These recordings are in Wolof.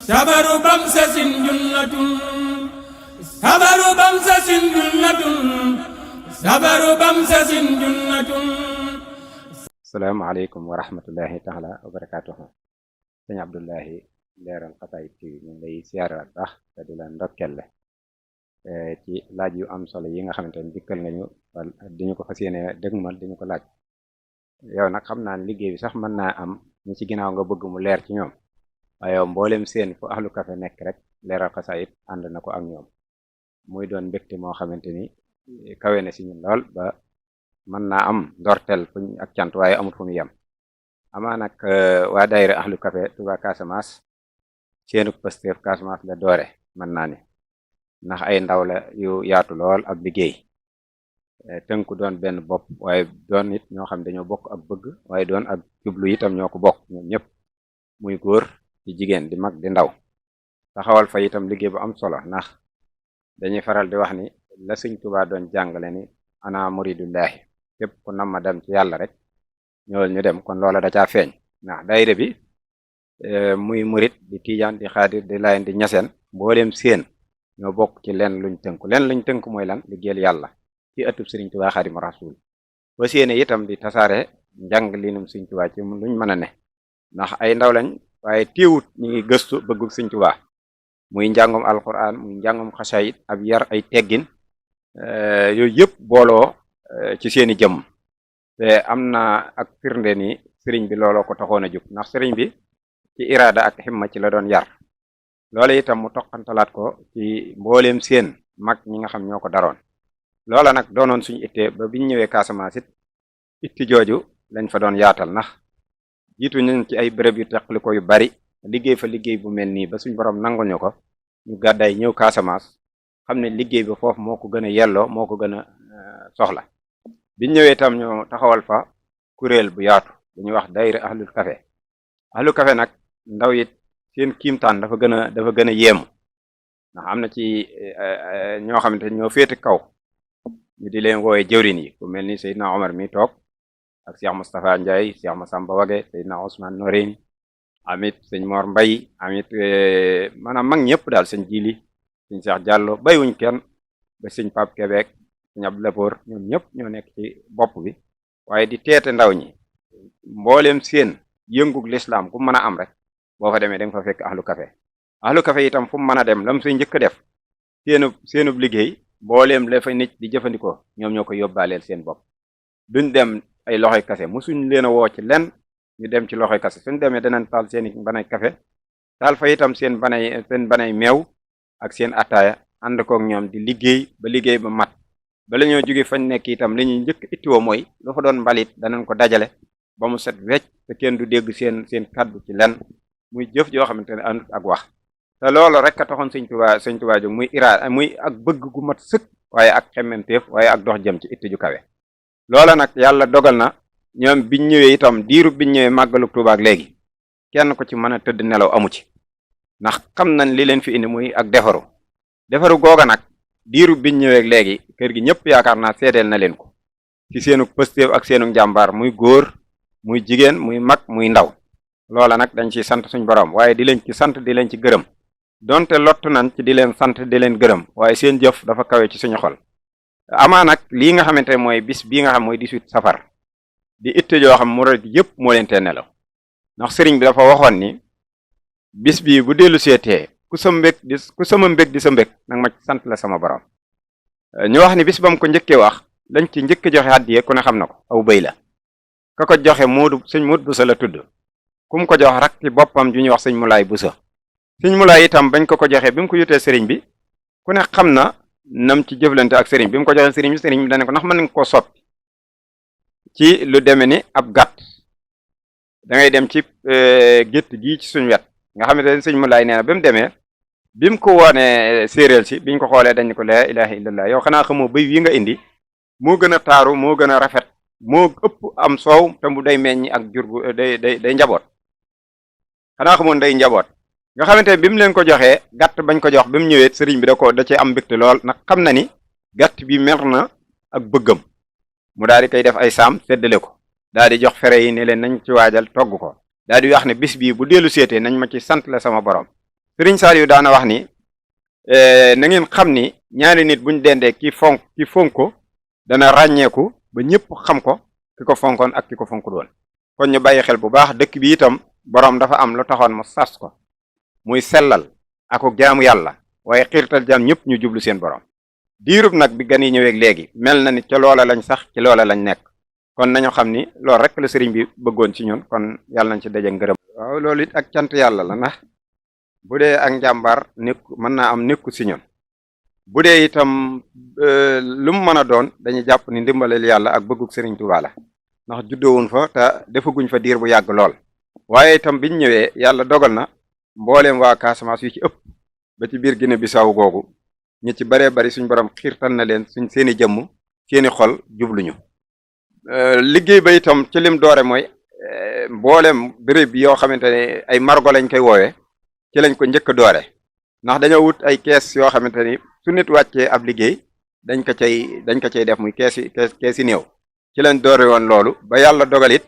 sabaru bamsasin junnatun sabaru bamsasin junnatun sabaru bamsasin junnatun. Asalaamaaleykum wa rahmatullahi taala wa barakaatuhu. Sëñ Abdullahi Leeral Xasaayid TV ñu ngi lay siyaaraat baax te di la ndokkelle ci laaj yu am solo yi nga xamante ne dikkal nga ñu diñu ko fas yéene dëgmal diñu ko laaj. yow nag xam naa ne liggéey bi sax mën naa am ñi ci ginnaaw nga bëgg mu leer ci ñoom waaye yow mboolem seen fu ahlu kafe nekk rek Leeral Xasaayid ànd na ko ak ñoom muy doon mbégte moo xamante ni kawe na si ñun lool ba mën naa am ndorteel fuñ ak cant waaye amut fu mu yem. amaa nag waa daayira ahlu kafe Touba Casamance seenu Pastef Casamance la doore mën naa ne ndax ay ndaw la yu yaatu lool ak liggéey tënku doon benn bopp waaye doon it ñoo xam dañoo bokk ak bëgg waaye doon ak jublu itam ñoo ko bokk ñoom ñëpp muy góor di jigéen di mag di ndaw taxawal fa itam liggéey bu am solo ndax dañuy faral di wax ni la Sëñ Tuubaa doon jàngale ni ana muridullahi képp ku nam ma dem ci yàlla rek ñëwal ñu dem kon loola da caa feeñ ndax daayira bi muy murit di tiijaan di xaadir di layen di ñaseen mboolem seen ñoo bokk ci leen luñ tënku mooy lan liggéeyal yàlla ci ëttub Sëriñ Tuubaa Xaadimu Rasuul ba séene itam di tasaare njàng linum Sëriñ Tuubaa ci luñ mën a ne ndax ay ndaw lañ waaye téewut ñu ngi gëstu bëggug Sëriñ Tuubaa muy njàngum alquran muy njàngum xasaayid ab yar ay teggin yooyu yëpp booloo ci seeni jëmm te am na ak firnde ni sëriñ bi looloo ko taxoon a jóg ndax sëriñ bi ci iraada ak ximma ci la doon yar loola itam mu toqantalaat ko ci mbooleem seen mag ñi nga xam ñoo ko daroon loola nag doonoon suñu ittee ba biñ ñëwee Casamance it itti jooju lañ fa doon yaatal ndax jiitu nañ ci ay béréb yu teqli ko yu bari liggéey fa liggéey bu mel nii ba suñ borom nangul ñu ko ñu gàddaay ñëw Casamance xam ne liggéey bi foofu moo ko gën a yelloo moo ko gën a soxla biñ ñëwee itam ñu taxawal fa kuréel bu yaatu bu ñuy wax daayira ahlul kafe nag ndaw it seen kiimtaan dafa gën a yéemu ndax am na ci ñoo xamante ñoo féete kaw ñu di leen woowe jëwrin yi ku mel ni Seydina Omar mi toog ak Cheikh Moustapha Ndiaye Cheikh Massamba Wage Seydina Ousmane Noreyni amit sëñ Mor Mbay amit maanaam mag ñëpp daal sëñ Jili sëñ Cheikh Diallo baywuñ kenn ba sëñ Pape Quebec sëñ Abdou Lapoor ñoom ñëpp ñoo nekk ci bopp bi waaye di teete ndaw ñi mbooleem seen yëngug lislaam ku mën a am rek boo fa demee da nga fa fekk ahlu kafe itam fu mu mën a dem lam say njëkk a def seenub liggéey mbooleem la fa nit di jëfandikoo ñoom ñoo ko yóbbaaleel seen bopp duñ dem ay loxoy kase musuñ leen a woo ci lenn ñu dem ci loxoy kase suñ demee danañ taal seeni banay kafe taal fa itam seen banay meew ak seen ataaya ànd kook ñoom di liggéey ba mat bala ñoo jóge fañ nekk itam li ñuy njëkk ittiwoo mooy lu fa doon mbalit danañ ko dajale ba mu set wecc te kenn du dégg seen kaddu ci lenn muy jëf joo xamante ne àndut ak wax te loolu rek a taxoon Sëñ Tuubaa jóg muy iraada muy ak bëgg gu mat sëkk waaye ak xemmenteef waaye ak dox jëm ci itti ju kawe loola nag yàlla dogal na ñoom biñ ñëwee itam diiru biñ ñëwee màggalu Tuubaa ak léegi kenn ko ci mën a tëdd nelaw amu ci ndax xam nañ li leen fi indi muy ak defaru googa nag diiru biñ ñëwee ak léegi kër gi ñëpp yaakaar naa seedeel na leen ko ci seenu pëstéef ak seenu njàmbaar muy góor muy jigéen muy mag muy ndaw loola nag dañ ci sant suñ borom waaye di leen ci sant di leen ci gërëm donte lottu nañ ci di leen sant di leen gërëm waaye seen jëf dafa kawe ci suñu xol amaa nag lii nga xamante ne mooy bis bii nga xam mooy 18 safar di itte joo xam murid yëpp moo leen tee nelaw ndax sëriñ bi dafa waxoon ni bis bii bu dellu seetee ku sama mbég di sa mbég nag ma sant la sama borom ñu wax ni bis bam ko njëkkee wax lañ ci njëkk joxe àddiya ku ne xam na ko aw bëy la ka ko joxe sëñ Mut Busa la tudd kum ko jox rak ci boppam ju ñuy wax sëñ Mulaay Busa sëñ Mulaay itam bañ ko joxee bi mu ko yutee sëriñ bi ku ne xam na nam ci jëflante ak sëriñ bi mu ko joxee sëriñ bi dane ko ndax mën nga ko soppi ci lu deme ni ab gàtt da ngay dem ci gétt gii ci suñu wet nga xamante ne sëñ Mulaay nee na ba mu demee bi mu ko woonee séeréel si biñ ko xoolee dañ ko laa ilaha illallah yow xanaa xamoo bëy wi nga indi moo gën a taaru moo gën a rafet moo ëpp am soow te mu day meññi ak jur gu day njaboot xanaa xamoon day njaboot nga xamante ne bi mu leen ko joxee gàtt bañ ko jox bi mu ñëwee sëriñ bi da cee am mbégte lool nag xam na ni gàtt bi mer na ak bëggam mu daal di koy def ay saam séddale ko daal di jox fere yi ne leen nañ ci waajal togg ko daal di wax ne bis bii bu dellu seetee nañ ma ci sant la sama borom Sëriñ Saliou daana wax ni na ngeen xam ni ñaari nit buñ dendee ki fonk ko dana ràññeeku ba ñëpp xam ko ki ko fonkoon ak ki ko fonku doon kon ñu bàyyi xel bu baax dëkk bi itam boroom dafa am lu taxoon mu sas ko muy sellal ako jaamu yàlla waaye xiirtal jaam ñëpp ñu jublu seen borom diirub nag bi gan yi ñëweeg léegi mel na ni ca loola lañ sax ci loola lañ nekk kon nañu xam ni loolu rek la sëriñ bi bëggoon ci ñun kon yàlla nañ ci daje ngërëm. waaw loolu it ak cant yàlla la ndax bu dee ak njàmbaar mën naa am nekku si ñun bu dee itam lu mu mën a doon dañuy jàpp ni ndimbaleel yàlla ak bëggug sëriñ Tuubaa la ndax juddoowuñ fa te defaguñ fa diir bu yàgg lool waaye itam biñ ñëwee yàlla dogal na mbooleem waa Casamance yu ci ëpp ba ci biir Guinée Bissau googu ñi ci baree bari suñ borom xiirtal na leen seeni jëmm seeni xol jubluñu liggéey ba itam ci lim doore mooy mbooleem béréb bi yoo xamante ne ay margo lañ koy woowee ci lañ ko njëkk a doore ndax dañoo wut ay kees yoo xamante ni su nit wàccee ab liggéey dañ ko cay def muy keesi néew ci lañ doore woon loolu ba yàlla dogal it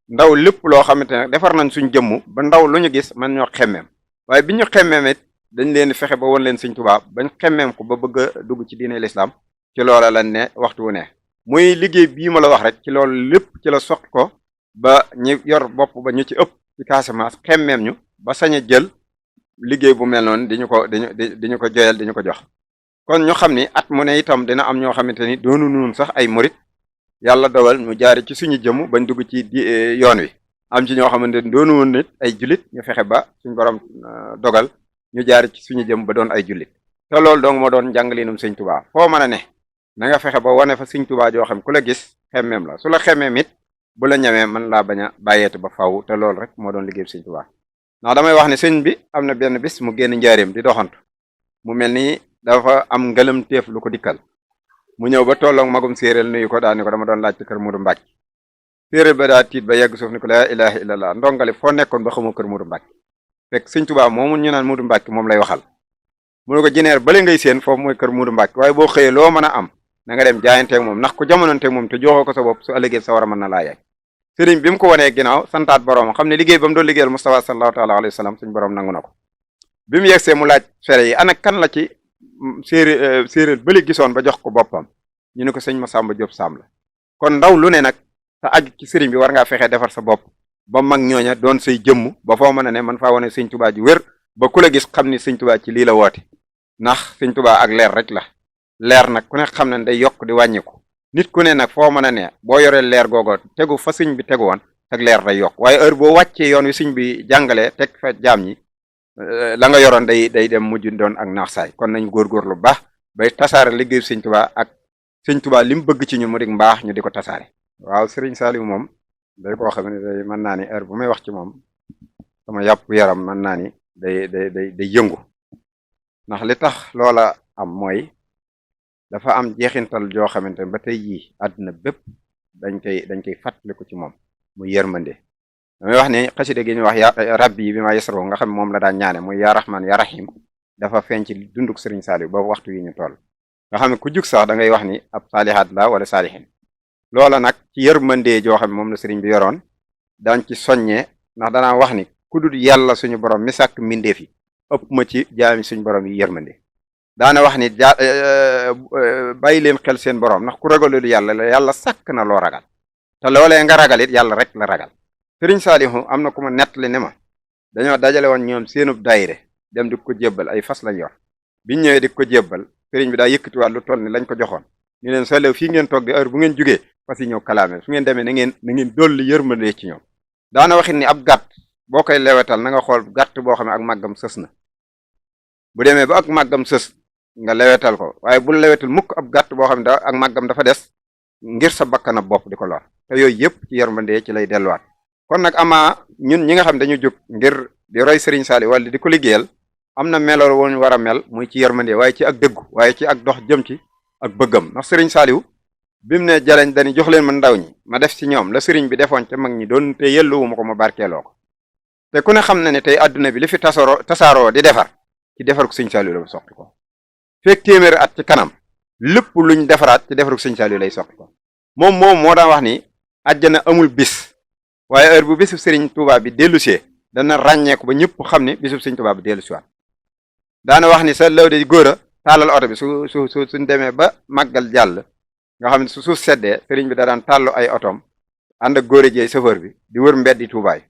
ndaw lépp loo xamante ne defar nañ suñ jëmm ba ndaw lu ñu gis man ñoo xemmeem waaye bi ñu xemmeem it dañ leen fexe ba won leen Sëriñ Tuubaa bañ xemmeem ko ba bëgg a dugg ci diine l'islam ci loola lañ ne waxtu wu ne muy liggéey bii ma la wax rek ci loolu lépp ci la soq ko ba ñi yor bopp ba ñu ci ëpp ci Casamance xemmeem ñu ba sañ a jël liggéey bu mel noonu di ñu ko joyal di ñu ko jox kon ñu xam ni at mu ne itam dina am ñoo xamante ni doonu nun sax ay murit yàlla dogal ñu jaari ci suñu jëmm bañ dugg ci yoon wi am ci ñoo xamante ni doonu woon nit ay jullit ñu fexe ba suñ borom dogal ñu jaari ci suñu jëmm ba doon ay jullit te loolu donc moo doon njàngalinum Sëriñ Tuubaa foo mën a ne na nga fexe ba wane fa Sëriñ Tuubaa joo xam ku la gis xemmeem la su la xemmeem it bu la ñamee mën laa bañ a bàyyeete ba faw te loolu rek moo doon liggéey Sëriñ Tuubaa ndax damay wax ne sëñ bi am na benn bis mu génn njaareem di doxantu mu mel ni dafa am ngëlam teef lu ko dikkal mu ñëw ba tolloog magum séeréel nuyu ko daa ni ko dama doon laaj ci kër Mudu Mbàkke séeréel ba daa tiit ba yegg suuf ni ko laa ilaha illallah ndongale foo nekkoon ba xamoo kër Mudu Mbàkke fekk Sëriñ Tuubaa moomu ñu naan Mudu Mbàkke moom lay waxal mu ne ko jineer bale ngay seen foofu mooy kër Mudu Mbàkke waaye boo xëyee loo mën a am na nga dem jaayanteeg moom ndax ku jamononteeg moom te joxoo ko sa bopp su ëllëgee sa war a mën na laa yegg sëriñ bi mu ko wanee ginnaaw santaat borom xam ne liggéey ba mu doon liggéeyal Mustafa sallallahu taala alayhi wa sallam suñ borom nangu na ko bi mu yegsee mu laaj fere yi ana kan la ci séeréer bële gisoon ba jox ko boppam ñu ne ko sëñ Masamba Diop Samb la kon ndaw lu ne nag te aju ci sëriñ bi war ngaa fexe defar sa bopp ba mag ñooña doon say jëmm ba foo mën a ne man faa wane Sëriñ Tuubaa ji wér ba ku la gis xam ni Sëriñ Tuubaa ci lii la woote ndax Sëriñ Tuubaa ak leer rek la leer nag ku ne xam ne day yokk di wàññiku nit ku ne nag foo mën a ne boo yoree leer googu tegu fa sëñ bi tegu woon ak leer day yokk waaye heure boo wàccee yoon wi sëñ bi jàngalee teg fa jaam ñi la nga yoroon day dem mujj doon ak naax saay kon nañ góorgóorlu baax bay tasaare liggéeyu Sëriñ Tuubaa ak Sëriñ Tuubaa li mu bëgg ci ñu mu dik mbaax ñu di ko tasaare. waaw Sëriñ Saliou moom day koo xam ne day mën naa ni heure bu may wax ci moom sama yàpp yaram mën naa ni day yëngu ndax li tax loola am mooy dafa am jeexintal joo xamante ne ba tey jii àdduna bépp dañ koy fàttaliku ci moom muy yërmande damay wax ne xasida gi ñuy wax ya rabbi bi ma yasro nga xam moom la daan ñaane muy yaa rahman yaa rahim dafa feeñ ci dunduk Sëriñ Saliou ba waxtu yi ñu toll nga xam ne ku jug sax da ngay wax ni ab saalihaat la wala saalihin loola nag ci yërmande joo xam ne moom la sëriñ bi yoroon daan ci soññee ndax danaa wax ni ku dul yàlla suñu borom mi sàkk mbindeef yi ëpp ma ci jaami suñu borom yi yërmande daana wax ni bàyyi leen xel seen borom ndax ku ragalul yàlla la yàlla sàkk na loo ragal te loolee nga ragal it yàlla rek la ragal Sëriñ Saliou am na ku ma nettali ne ma dañoo dajale woon ñoom seenub daayire dem di ko jébbal ay fas lañ yor biñ ñëwee di ko jébbal sëriñ bi daa yëkkatiwaat lu toll ni lañ ko joxoon ni leen Saliou fii ngeen toog di heure bu ngeen jugee fas yi ñëw kalaame su ngeen demee na ngeen dolli yërmande ci ñoom daana waxit ni ab gàtt boo koy lewetal na nga xool gàtt boo xam ne ak màggam sës na bu demee ba ak màggam sës nga lewetal ko waaye bul lewetal mukk ab gàtt boo xam ne ak màggam dafa des ngir sa bakkana bopp di ko lor te yooyu yëpp ci yërmande ci lay delluwaat kon nag amaa ñun ñi nga xam dañu jóg ngir di roy Sëriñ Saliou wala di ko liggéeyal am na melool woon war a mel muy ci yërmande waaye ci ak dëggu waaye ci ak dox jëm ci ak bëggam ndax Sëriñ Saliou bi mu ne jaleñ dañu jox leen ma ndaw ñi ma def ci ñoom la sëriñ bi defoon te mag ñi doon te yelluwuma ko ma barkeeloo ko te ku ne xam na ne tey adduna bi li fi tasaaroo di defar ci defar ko Sëriñ Saliou la soqi ko fekk téeméeri at ci kanam lépp luñ defaraat ci defar ko Sëriñ Saliou lay soqi ko moom moo daan wax ni àjjana amul bis waaye heure bu bisub Sëriñ Tuubaa bi dellusee dana ràññeeku ba ñëpp xam ne bisub Sëriñ Tuubaa bi dellusiwaat daana wax ni sa law de góor a tàllal oto bi suñ demee ba màggal jàll nga xam ne su suuf seddee sëriñ bi da daan tàllu ay otoom ànd ak góor a jeey chauffeur bi di wër mbeddi Tuubaay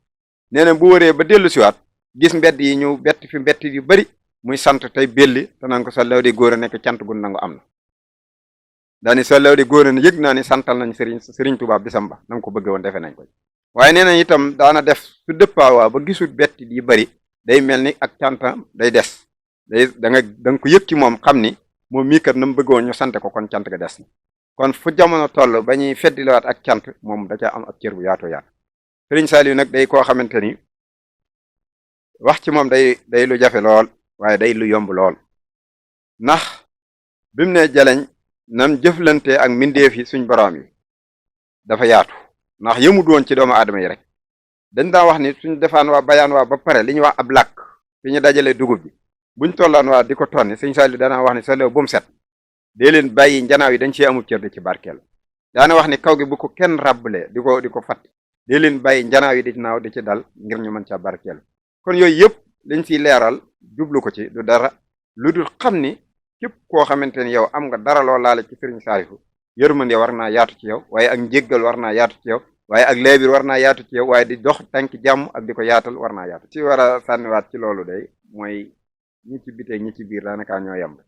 nee na bu wëree ba dellu siwaat gis mbedd yi ñu bett fi mbett yu bari muy sant tey belli te naan ko sa law de góor a nekk cant gun nangu am na daani sa law de góor a yëg naa ni santal nañ sëriñ Tuubaa bisam ba na nga ko bëgg woon defe nañ ko waaye nee na itam daana def su dëppaawaa ba gisul bett yi bari day mel ni ak cantam day des da nga ko yëg ci moom xam ni moom mii kat na mu bëggoon ñu sante ko kon cant ga des na kon fu jamono toll ba ñuy feddilewaat ak cant moom da ca am ak cër bu yaatu yaatu sëriñ Saliou nag day koo xamante ni wax ci moom day lu jafe lool waaye day lu yomb lool ndax bi mu ne jaleñ nam jëflante ak mbindeef yi suñ boroom yi dafa yaatu ndax yëmut woon ci doomu aadama yi rek dañ daa wax ni suñ defaan waa bayaan waa ba pare li ñuy wax ab làkk fi ñu dajale dugub bi buñ tollaan waa di ko tonni sëñ Saliou danaa wax ni sa lew bu mu set dee leen bàyyi njanaaw yi dañ ci amul cër di ci barkeel daana wax ni kaw gi bu ko kenn ràbbale di ko fatt dee leen bàyyi njanaaw yi di ci naaw di ci dal ngir ñu mën caa barkeel kon yooyu yëpp liñ ciy leeral jublu ko ci du dara lu dul xam ni képp koo xamante ni yow am nga dara loo laale ci sëriñ Saliou yërmande war naa yaatu ci yow waaye ak njéggal war naa yaatu ci yow waaye ak leebir war naa yaatu ci yow waaye di dox tànk jàmm ak di ko yaatal war naa yaatu ci war a sànniwaat ci loolu day mooy ñi ci bitee ñi ci biir daanaka ñoo yemb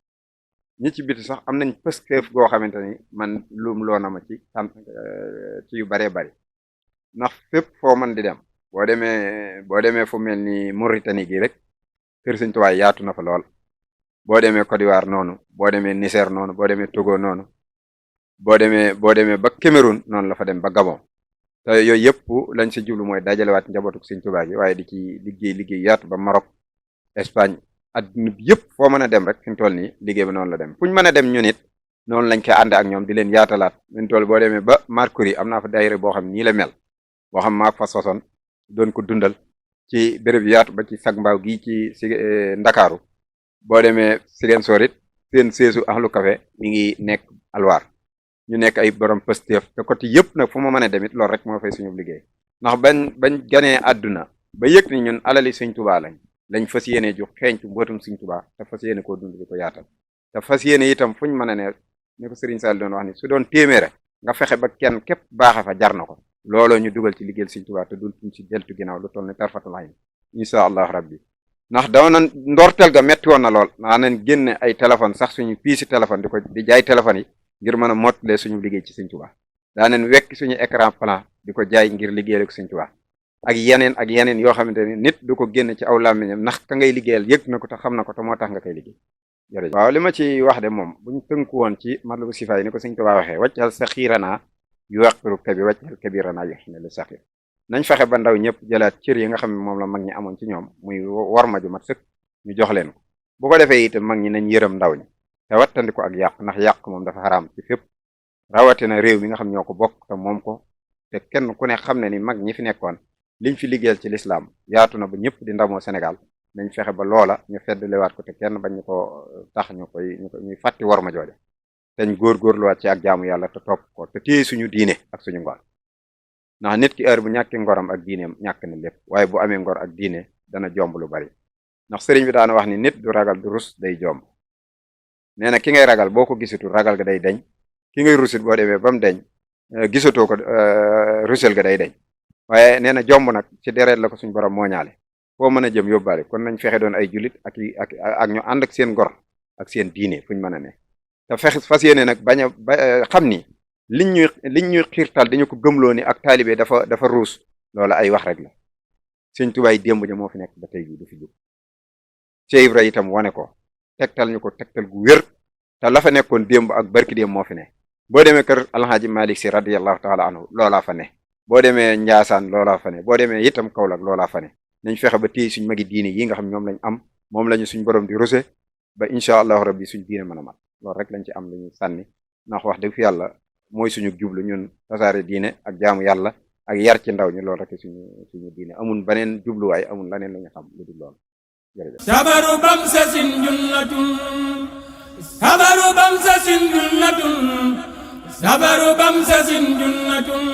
ñi ci biti sax am nañ pëskeef goo xamante ni man luum loona ma ci ci yu baree bari ndax fépp foo mën di dem boo demee fu mel ni Mauritanie gi rek kër Sëriñ Tuubaa yaatu na fa lool boo demee Côte d'Ivoire noonu boo demee Niger noonu boo demee Togo noonu boo demee ba Cameroun noonu la fa dem ba Gabon te yooyu yëpp lañ si jublu mooy dajalewaat njabootu Sëriñ Tuubaa gi waaye di ci liggéey yaatu ba Maroc Espagne adduna bi yëpp foo mën a dem rek fi mu toll nii liggéey ba noonu la dem fu ñu mën a dem ñun it noonu lañ koy ànd ak ñoom di leen yaatalaat fi mu toll boo demee ba Marcory am naa fa daayira boo xam nii la mel boo xam maa fa sosoon doon ko dundal ci béréb yaatu ba ci sag mbaaw gi ci Ndakaaru boo demee Ziguinchor it seen seesu ahlu café mi ngi nekk Alwaar ñu nekk ay borom pësteef te côté yëpp nag fu ma mën a dem it loolu rek moo fay suñu liggéey ndax bañ ganee àdduna ba yëg ni ñun alali Sëriñ Tuubaa lañ fas yéene ju xeeñtu mbootum Sëriñ Tuubaa te fas yéene koo dund di ko yaatal te fas yéene itam fuñ mën a ne ni ko Sëriñ Saliou doon wax ni su doon téeméere nga fexe ba kenn képp baaxa fa jar na ko looloo ñu dugal ci liggéeyal Sëriñ Tuubaa te dul tuñ ci deltu ginnaaw lu toll ni tarfatul ayn insha allah rabbi ndax daw na ndorteel ga metti woon na lool naa nañ génne ay téléphone sax suñu piisi téléphone di jaay téléphone yi ngir mën a mottalee suñu liggéey ci Sëriñ Tuubaa daa nañ wekk suñu écran plan di ko jaay ngir liggéeyal ko Sëriñ Tuubaa ak yeneen yoo xamante ni nit du ko génne ci aw làmmiñam ndax ka ngay liggéeyal yëg na ko te xam na ko te moo tax nga koy liggéey jërëjëf waaw li ma ci wax de moom buñ tënku woon ci matlabu sifa yi ni ko Sëriñ Tuubaa waxee waccal saxiiranaa yu waqiru kabi waccal kabiranaa yu xine lu saxiir nañ fexe ba ndaw ñëpp jëlaat cër yi nga xam ne moom la mag ñi amoon ci ñoom muy warma ju mat sëkk ñu jox leen ko bu ko defee itam mag ñi nañ yërëm ndaw ñi te wattandi ko ak yàq ndax yàq moom dafa xaraam ci fépp rawatina réew mi nga xam ñoo ko bokk te moom ko te kenn ku ne xam ne ni mag ñi fi nekkoon liñ fi liggéeyal ci lislaam yaatu na ba ñëpp di ndamoo Sénégal nañ fexe ba loola ñu feddlewaat ko te kenn bañ ñu ko tax ñuy fàtti war ma jooje teñ góorgóorluwaat ci ak jaamu yàlla te topp ko te téye suñu diine ak suñu ngor ndax nit ki heure bu ñàkkee ngoram ak diineem ñàkk na lépp waaye bu amee ngor ak diine dana jomb lu bari ndax sëriñ bi daana wax ni nit du ragal du rus day jomb nee na ki ngay ragal boo ko gisutul ragal ga day deñ ki ngay rusit boo demee ba mu deñ gisatoo ko rusel ga day deñ waaye nee na jomb nag ci deret la ko suñ borom moo ñaale foo mën a jëm yóbbaale kon nañ fexe doon ay jullit ak ñu ànd ak seen ngor ak seen diine fuñ mën a ne te fas yéene nag bañ a xam ni liñ ñuy xiirtal dañu ko gëmloo ni ak taalibe dafa ruus loola ay wax rek la Sëriñ Tuubaa démb ja moo fi nekk ba tey jii du fi jóg Cheikh Ibra itam wane ko tegtal ñu ko tegtal gu wér te la fa nekkoon démb ak barki démb moo fi ne boo demee kër Alxaaji Malik Si radiyallahu taala anhu loolaa fa ne boo demee Njaasaan loolaa fa ne boo demee itam Kaolack loolaa fa ne nañ fexe ba téye suñ magi diine yi nga xam ñoom lañ am moom lañu suñ borom di rose ba incha allahu rabbi suñ diine mën a mat loolu rek lañ ci am lu ñu sànni ndax wax dëgg fi yàlla mooy suñu jublu ñun tasaare diine ak jaamu yàlla ak yar ci ndaw ñi loolu rek suñu diine amul beneen jubluwaay amul leneen la ñu xam lu dul loolu jërëjëf sabaru bamsasin junnatun sabaru bamsasin junnatun sabaru bamsasin junnatun